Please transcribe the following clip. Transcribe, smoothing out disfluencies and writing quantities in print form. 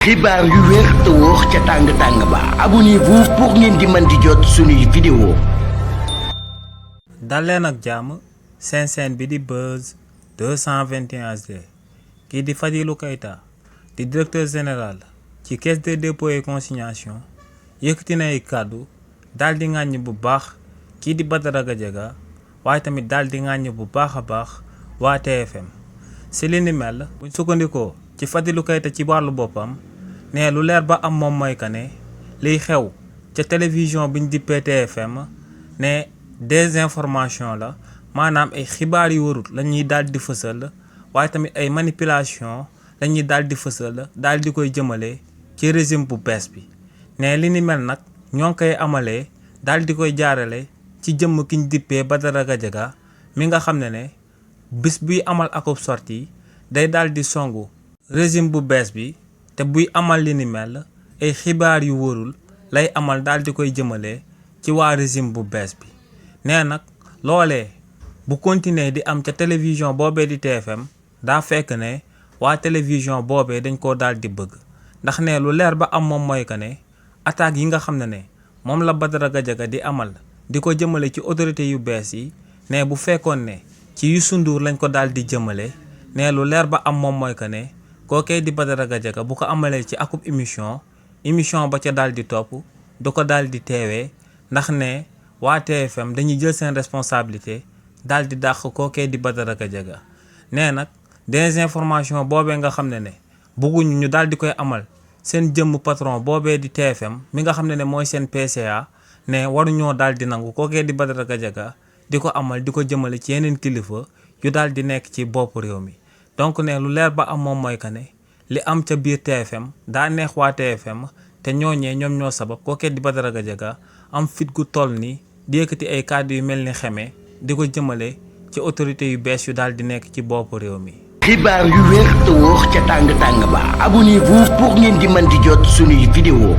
xibaar yu wér te wóor ca tàng ba abonnez-vous pour ngeen di mën di jot suñuy vidéo. dal leen ak jàmm seen bi di Buzz 221 HD kii di Fadilou Keita di directeur général ci caisse de dépôt et consignation yëkkati na ay kàddu daal di ŋàññ bu baax kii di Badara Gadiaga waaye tamit daal di ŋàññ bu baax a baax waa TFM si li ni mel buñ sukkandikoo ci Fadilou Keita ci wàllu boppam ne lu leer ba am moom mooy que ne liy xew ca télévision biñ dippee TFM ne désinformation la maanaam ay xibaar yu warut la ñuy daal di fësal waaye tamit ay manipulation la ñuy daal di fësal daal di koy jëmale ci régime bu bees bi ne li ni mel nag ñoo ngi koy amalee daal di koy jaarale ci jëmm kiñ dippee Badara Gadiaga mi nga xam ne bis buy amal akub sortie day daal di songu régime bu bees bi te buy amal li ni mel ay xibaar yu wóorul lay amal daal di koy jëmale ci waa régime bu bees bi nee nag loolee bu continuer di am ca télévision boobee di TFM daa fekk ne waa télévision boobee dañ koo daal di bëgg ndax ne lu leer ba am moom mooy que ne attaques yi nga xam ne moom la Badara Gadiaga di amal di ko jëmale ci autorité yu bees yi ne bu fekkoon ne ci Youssou Ndour lañ ko daal di jëmale ne lu leer ba am moom mooy que ne kookee di Badara Gadiaga bu ko amalee ci akub émission ba ca daal di topp du ko daal di teewee ndax ne waa TFM dañuy jël seen responsabilité daal di dàq kookee di Badara Gadiaga nee nag désinformation boobee nga xam ne bëgguñu ñu daal di koy amal seen jëmm patron boobee di TFM mi nga xam ne mooy seen PCA ne waruñoo daal di nangu kookee di Badara Gadiaga di ko amal di ko jëmale ci yeneen kilifa yu daal di nekk ci bopp réew mi donc ne lu leer ba am moom mooy que ne li am ca biir TFM daa neex waa TFM te ñooñee ñoom ñoo sabab kookee di Badara Gadiaga am fit gu toll ni di yëkkati ay kàddu yu mel ni xeme di ko jëmale ci autorité yu bees yu daal di nekk ci bopp réew mi. xibaar yu wér te wóor ca tàng ba abonnez-vous pour ngeen di mën di jot suñuy vidéo.